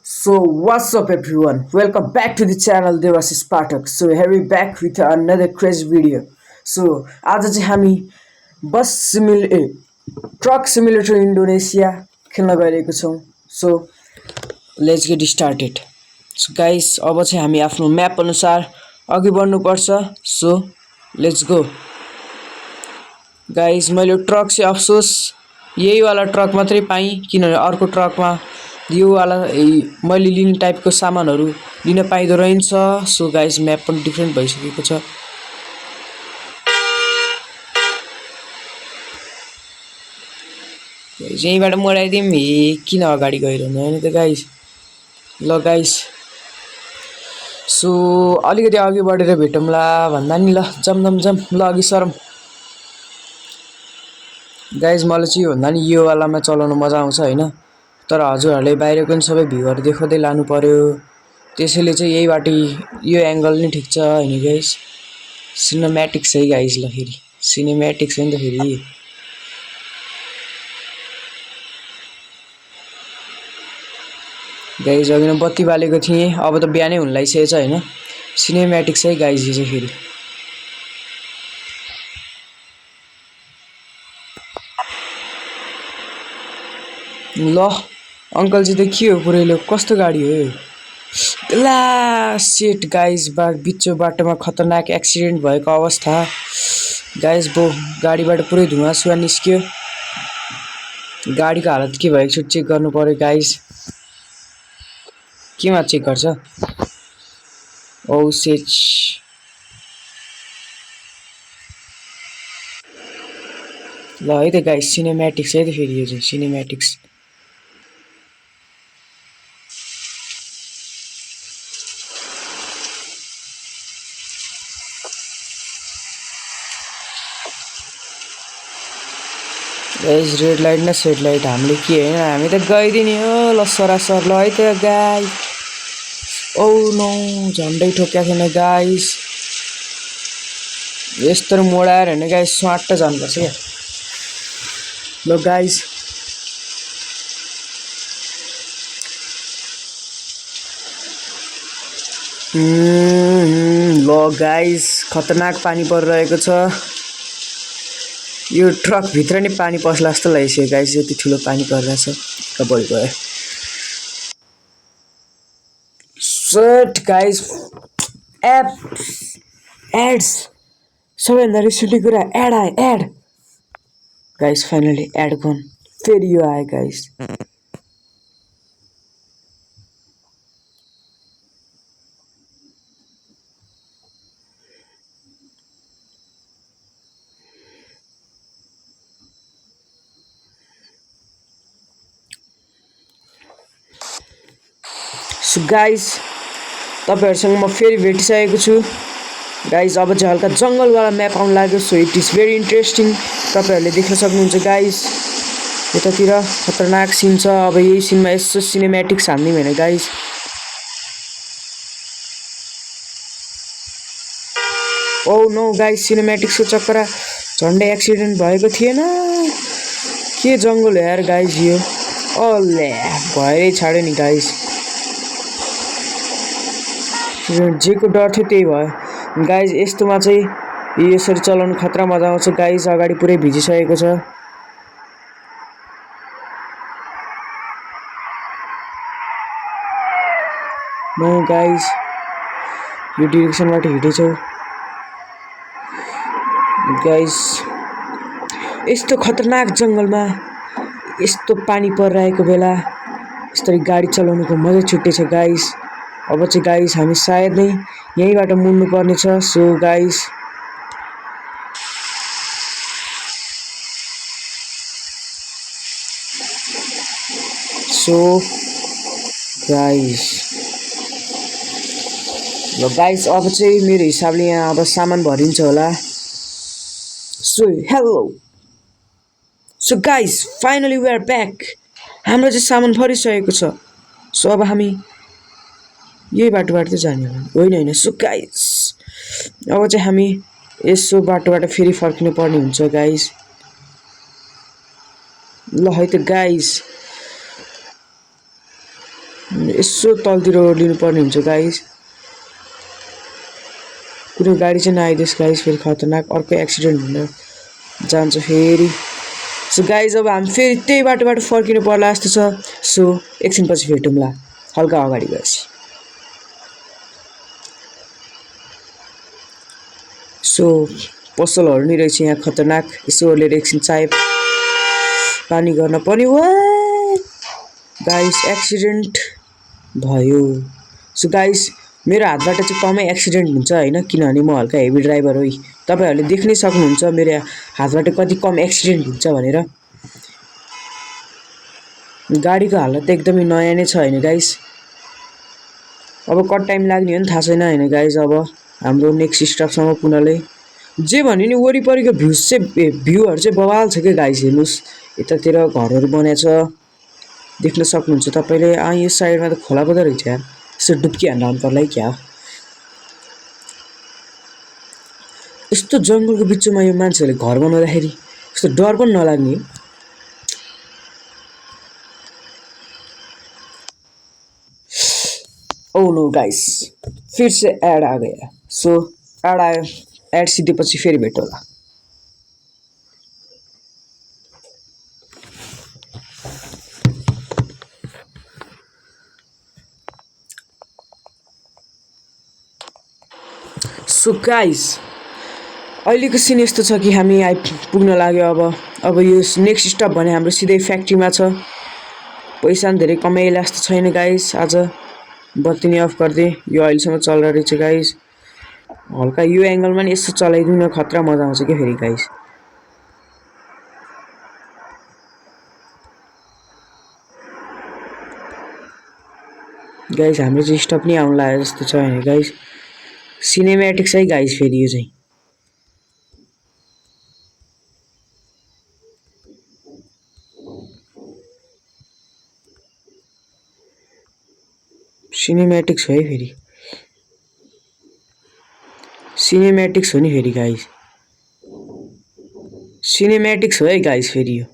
So what's up everyone? Welcome back to the channel Devasis Pathak. So here we back with another crazy video. So आज चाहिँ हामी bus truck simulator Indonesia खेल्न गइरहेको छौँ. So let's get started. So guys अब चाहिँ हामी आफ्नो म्याप अनुसार अघि बढ्नु पर्छ. So let's go. गाइस मैले ट्रक चाहिँ अफसोस यही वाला ट्रक मात्रै पाएँ किनभने अर्को ट्रकमा यो वाला मैले लिने टाइपको सामानहरू लिन पाइँदो रहेछ. सो गाइस म्याप पनि डिफ्रेन्ट भइसकेको छ. यहीँबाट मोडाइदिउँ किन अगाडि गइरहनु होइन त गाइस. ल गाइस सो अलिकति अघि बढेर भेटौँला भन्दा नि. ल जम ल अघि सरम. गाइस मलाई चाहिँ भन्दा नि यो वालामा चलाउन मजा आउँछ होइन. तर हजुरहरूले बाहिरको पनि सबै भ्यूहरू देखाउँदै लानु पर्यो. त्यसैले चाहिँ यहीबाट यो एङ्गल नै ठिक छ हैन गाइस. सिनेम्याटिक्स है गाइस. ल फेरि सिनेम्याटिक्स हो नि त फेरि. गाइस अघि नै बत्ती बालेको थिएँ अब त बिहानै हुन लागिसकेको छ हैन. सिनेम्याटिक्स है गाइस यो चाहिँ फेरि. ल अंकल जी त के हो पुरैलो कस्तो गाडी हो यो. ला सेट गाइस बिचो बाटोमा खतरनाक एक्सिडेन्ट भएको अवस्था. गाइस गाडीबाट पुरै धुवाँ निस्क्यो. गाडीको हालत के भयो एकचोटि चेक गर्नु पर्यो गाइस. केमा चेक गर्छ. ओ सेट ल है त गाइस सिनेम्याटिक्स है त फेरि यो चाहिँ सिनेम्याटिक्स. गाइस रेड लाइट न सेड लाइट हामीले के हैन हामी त गइदिने हो. ल सरासर ल है त गाइस. ओ नो झन्डै ठोक्या छैन गाइस. यस्तो मोडाएर हैन गाइस स्वाट जानुपर्छ क्या. ल गाइस ल गाइस खतरनाक पानी परिरहेको छ. यो ट्रक भित्र नै पानी पस्ला जस्तो लागिसक्यो गाइस. यति ठुलो पानी परिरहेछ कबल गयो. सट गाइस एड्स सबैभन्दा रिसुली कुरा एड आयो ad. Guys finally ad gone फेरि यो आयो गाइस. सो गाइस तपाईहरुसँग म फेरि भेटिसकेको छु गाइस. अब चाहिँ हल्का जंगलवाला म्याप आउन लाग्यो. So it is very interesting. तपाईहरुले देख्न सक्नुहुन्छ गाइस यतातिर खतरनाक सिन छ. अब यही सिनमा यसो सिनेम्याटिक्स हान्दिउँ हैन गाइस. ओ नो गाइस सिनेम्याटिक्सको चक्करमा झन्डै एक्सिडेन्ट भएको थिएन. के जंगल हो यार गाइस यो. ओले भएरै छाड्यो नि गाइस. जेको डर थियो त्यही भयो गाइस. यस्तोमा चाहिँ यसरी चलाउनु खतरा मजा आउँछ गाइस. अगाडि पुरै भिजिसकेको छ. नो गाइस यो डिरेक्सनबाट हिँडेछौ गाइस. यस्तो खतरनाक जंगलमा यस्तो पानी परिरहेको बेला यसरी गाडी चलाउनुको मजा छुट्टै छ गाइस. अब चाहिँ गाइस हामी सायद नै यहीँबाट मुड्नु पर्ने छ. सो गाइस ल गाइस अब चाहिँ मेरो हिसाबले यहाँ अब सामान भरिन्छ होला. So hello so guys finally we are back. हाम्रो चाहिँ सामान भरिसकेको छ. सो अब हामी यही बाटोबाट चाहिँ जाने होइन होइन. सो गाइस अब चाहिँ हामी यसो बाटोबाट फेरि फर्किनु पर्ने हुन्छ गाइस. ल है त गाइस यसो तलतिर लिनुपर्ने हुन्छ गाइस। कुनै गाडी चाहिँ नआइदियोस् गाइस, फेरि खतरनाक अर्को एक्सिडेन्ट हुन जान्छ फेरि। सो गाइस अब हामी फेरि त्यही बाटोबाट फर्किनु पर्ला जस्तो छ। सो एकछिनपछि भेटौँला हल्का अगाडि गएपछि। सो पसलहरू नि रहेछ यहाँ खतरनाक। यसो लिएर एकछिन चाय पानी गर्न पनि वा गाइस एक्सिडेन्ट भयो। सो गाइस मेरो हातबाट चाहिँ कमै एक्सिडेन्ट हुन्छ होइन, किनभने म हल्का हेभी ड्राइभर हो। तपाईँहरूले देख्नै सक्नुहुन्छ मेरो हातबाट कति कम एक्सिडेन्ट हुन्छ भनेर। गाडीको हालत एकदमै नयाँ नै छ होइन गाइस। अब कति टाइम लाग्ने हो नि थाहा छैन होइन गाइस। अब हाम्रो नेक्स्ट स्टपसम्म पुग्नलाई जे भन्यो नि वरिपरिको भ्यूहरू चाहिँ बवाल छ क्या गाइस। हेर्नुहोस् यतातिर घरहरू बनाएको छ देख्न सक्नुहुन्छ तपाईँले। यो साइडमा त खोला पो त रहेछ यार, यसो डुब्की हान्न आउनु पर्ला है क्या। यस्तो जङ्गलको बिचमा यो मान्छेहरूले घर बनाउँदाखेरि यस्तो डर पनि नलाग्ने। ओ नो गाइस फिर से एड आ गया। सो एड आयो, एड सिधेपछि फेरि भेटौँला। सो गाइस अहिलेको सिन यस्तो छ कि हामी आइपुग्न लाग्यो। अब यो नेक्स्ट स्टप भने हाम्रो सिधै फ्याक्ट्रीमा छ। पैसा पनि धेरै कमाइला जस्तो छैन गाइस। आज बत्ती नै अफ गरिदिएँ, यो अहिलेसम्म चल्दो रहेछ गाइस। हल्का यो एङ्गलमा नि यसो चलाइदिउँ न, खतरा मजा आउँछ क्या फेरि गाइस। गाइस हाम्रो चाहिँ स्टप नै आउनु लाग्यो जस्तो छ होइन गाइस। सिनेमेटिक्स है गाइस फेरि यो चाहिँ। सिनेमेटिक्स हो है फेरि, सिनेमेटिक्स हो नि फेरि गाइस, सिनेमेटिक्स हो है गाइस फेरि यो।